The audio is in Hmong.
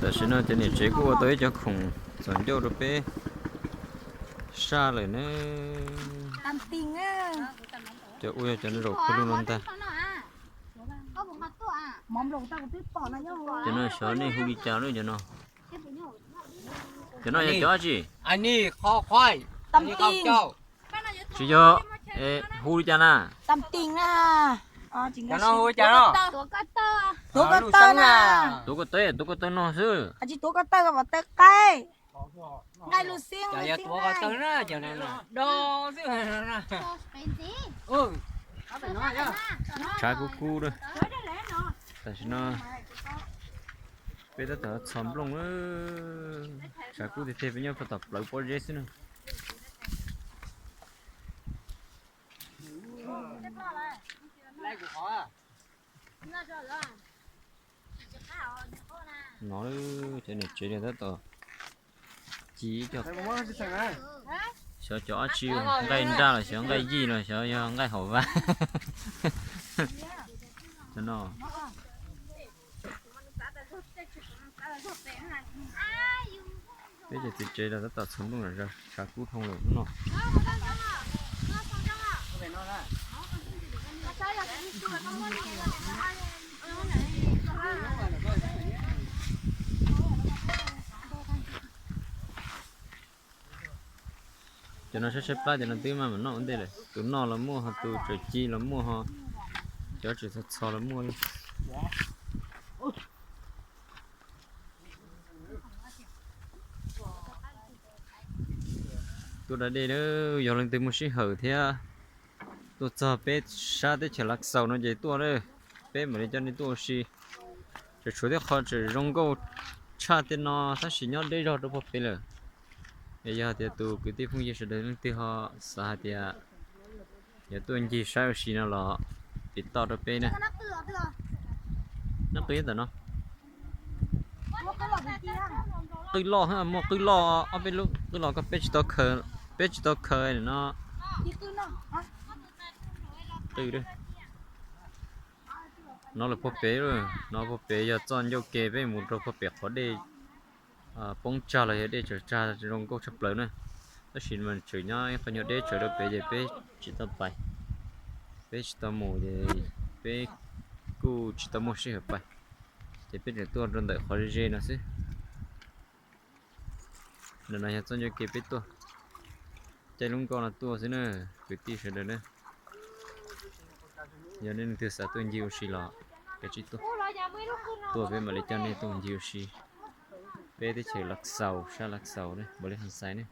Tam sim no cov niam tsev kuj ua tau ib cov khoom txom ncauj rau peb saj lawm ne. Cov ua yog cov zaum pw lug no ntag. Cov no xyov nej hu li cas lawm cov no. Cov no yog cov dab tsi? Tsis yog, hu li cas na? Tuav ko taw, tuav ko taw no xwb. Tsis tuav ko taw, ko taw qaib. Nqaij lus xib, tshav kub kub lawm. Tam sim no peb tab tom txhos nplooj, tshav kub tiag tiag, peb nyob puag tom plawv pob zeb xwb na. No cov niam tsev tab tom ci ib co, xyov cov dab tsi, nqaij nraj los xyov nqaij yij los xyov yog nqaij hauv vaj. Cov no peb cov txiv tsev los tab tom txhos nplooj, tshav kub dhau lawm hnub no. Cov no saib saib plab cov no twb maj mam noj ua ntej lawm, tus noj los muaj ho tus tseem ci los muaj ho, cov tseem txho txho los muaj li. Tuaj da dej na, yog leej twg muaj sij hawm thiab tuaj txog peb sab teb chaws Lav Xaus no ces tuaj na, peb mam li coj nej tuaj ua si. Tseem tshuav tej qho tseem zoo nkauj tshaj tej no tab sis nyob deb zog rau puag pem lawm. Es yog tias tus kwv tij phooj ywg sawv daws leej twg ho xav hais tias yuav tuaj ncig saib ua si no los tiv toj rau peb na. Nab qw ntawm no. Qwj loj, muaj qwj loj ob peb lub, qwj loj koj peb tsis tau khaws, peb tsis tau khaws no. Qwj no lawm puag pem, no puag pem yog txoj ncauj ke peb mus rau puag pem qhov dej poob tsag los yog dej tsaws tsag zoo nkauj tshaj plaws na. Tab sis mas tseem nyob ib qho nyuag deb tsawv rau pem ces peb tsis tau pais, peb tsis tau mus ces peb kuj tsis tau muaj sij hawm pais, ces peb tseem tuaj rau ntawm qhov ze ze no xwb. Ntawm no yog txoj ncauj ke peb tuaj, caij lub nkoj no tuaj xwb na, kwv tij sawv daws na. Yog nej leej twg xav tuaj ncig ua si los kav tsij tuaj, tuaj peb mam li coj nej tuaj ncig ua si. Peb teb chaws Lav Xaus, sab Lav Xaus ne, Npaus Lis Khas Xais ne.